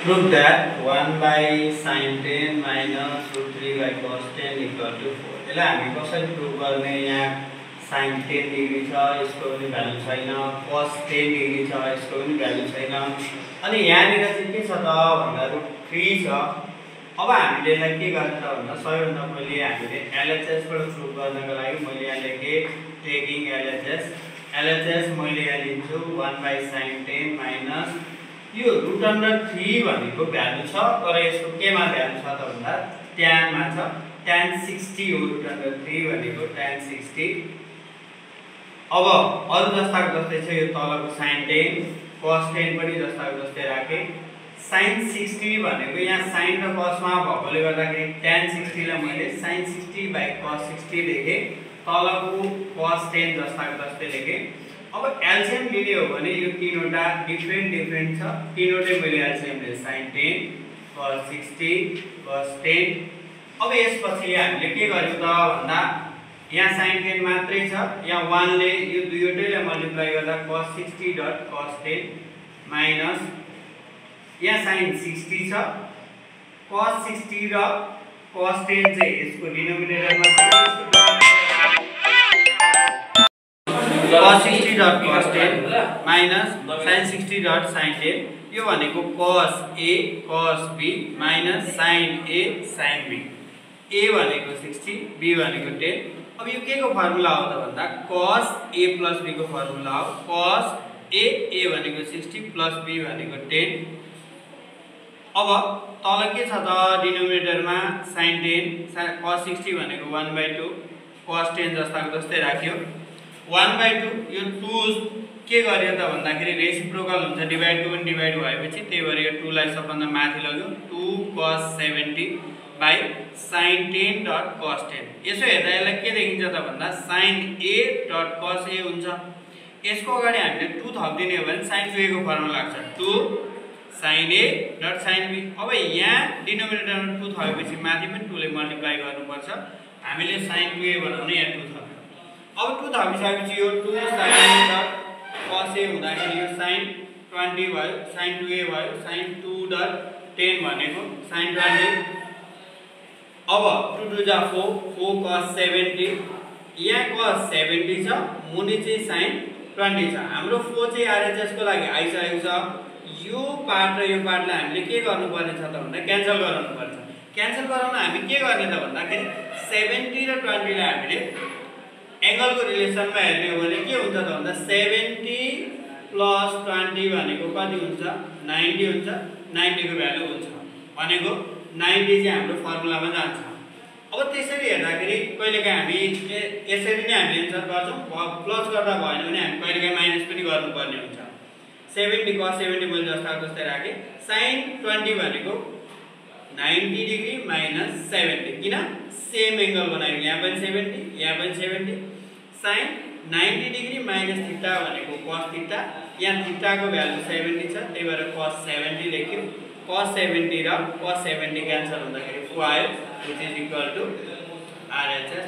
Prove that 1 by sin 10 minus root 3 by cos 10 equal to 4. यसलाई हामी कसरी prove गर्ने? यहाँ sin 10 डिग्री छ, यसको पनि भ्यालु छैन, cos 10 डिग्री छ, यसको पनि भ्यालु छैन। अनि यहाँनिर चाहिँ के छ त भन्दा रुट 3 छ। अब हामीले यसलाई के गर्ने त भन्दा सबैभन्दा पहिले हामीले LHS बाट प्रुभ गर्नको लागि मैले यहाँ लेखे टेकिङ LHS मैले यहाँ लिन्छु 1 by sin 10 minus यो रुट अन्डर 3 भनेको भ्यालु छ, तर यसको केमा भ्यालु छ त भन्दा tan मा छ। tan 60 हो रुट अन्डर 3 भनेको tan 60। अब अरु जस्ताको जस्तै छ, यो तलको sin 10 cos 10 पनि जस्ताको जस्तै राखे। sin 60 भनेको यहाँ sin र cos मा भएकोले गर्दाखेरि tan 60 लाई मैले sin 60 by cos 60 लेखे, तलको cos 10 जस्ताको जस्तै लेखे। अब एलसीएम लिने हो भने यो तीनवटा डिफरेंट छ, तीनवटै मैले एलसीएम ले sin 10 cos 60 cos 10। अब यसपछि हामीले के गर्यौं त भन्दा यहाँ sin 10 मात्रै छ, यहाँ 1 ले यो दुईवटैलाई मल्टिप्लाई गर्दा cos 60 डट cos 10 माइनस यहाँ sin 60 छ, cos 60 र cos 10 चाहिँ यसको डिनोमिनेटरमा छ, cos 60 dot cos 10 minus sin 60 dot sin 10। यो भनेको cos A cos B minus sin A sin B। A भनेको 60, B भनेको 10। अब यो के को फर्मुला हो त भन्दा cos A plus B को फर्मुला हो। cos A भनेको 60 plus B भनेको 10। अब तल के छ त डिनोमिनेटरमा sin 10 cos 60 भनेको 1/2 cos 10 जस्ताको जस्तै राख्यो। 1/2 यो 2 के गर्यो त भन्दाखेरि रेसिप्रोकल हुन्छ, डिभाइड टु पनि डिभाइड भएपछि त्यही भएर यो 2 लाई सबभन्दा माथि लग्यो। 2 cos 70 by sin 10 dot cos 10। यसो हेर्दा यसलाई के देखिन्छ त भन्दा sin A dot cos A हुन्छ। यसको अगाडि हामीले 2 थप्दिने हो भने sin 2A को फर्मुला लाग्छ, 2 sin A dot sin B। अब यहाँ डिनोमिनेटरमा 2 थपेपछि माथि पनि 2 ले मल्टिप्लाई गर्नुपर्छ। हामीले sin 2A बनाउने यहाँ 2 थप्यौं। अब 2 थपिसकेपछि यो 2 sin dot cos A हुँदाखेरि यो sin 20 भयो, sin 2A भयो, sin 2 dot 10 भनेको sin 20। अब 2 2 जा 4 4 cos 70, यहाँ cos 70 छ, मुनि चाहिँ sin 20 छ। हाम्रो 4 चाहिँ RHS को लागि आइसकेको छ। यो पार्ट र यो पार्टलाई हामीले के गर्नुपर्ने छ त भन्दा क्यान्सल गराउनुपर्छ। क्यान्सल गराउन हामी के गर्ने त भन्दाखेरि 70 र 20 लाई हामीले एंगल को रिलेसनमा हेर्ने हो भने के हुन्छ त भन्दा 70 प्लस 20 भनेको कति हुन्छ 90 हुन्छ। 90 को भ्यालु हुन्छ भनेको 90 चाहिँ हाम्रो फर्मुलामा जान्छ। अब त्यसरी हेर्दाखेरि कहिलेकाहीँ हामी यसरी नै हामी एन्सर गर्छौं, प्लस गर्दा भएन भने हामी कहिलेकाहीँ माइनस पनि गर्नुपर्ने हुन्छ। 70 cos 70 मैले जस्ताको जस्तै राखे। sin 20 भनेको 90 डिग्री माइनस 70, किन सेम एंगल बनायो, यहाँ पनि 70 यहाँ पनि 70। sin 90 डिग्री माइनस थीटा भनेको cos थीटा, यहाँ थीटा को भ्यालु 70 छ, त्यही भएर cos 70 लेख्यौ। cos 70 र cos 70 क्यान्सल हुँदाखेरि 4 आयो, which is equal to RHS।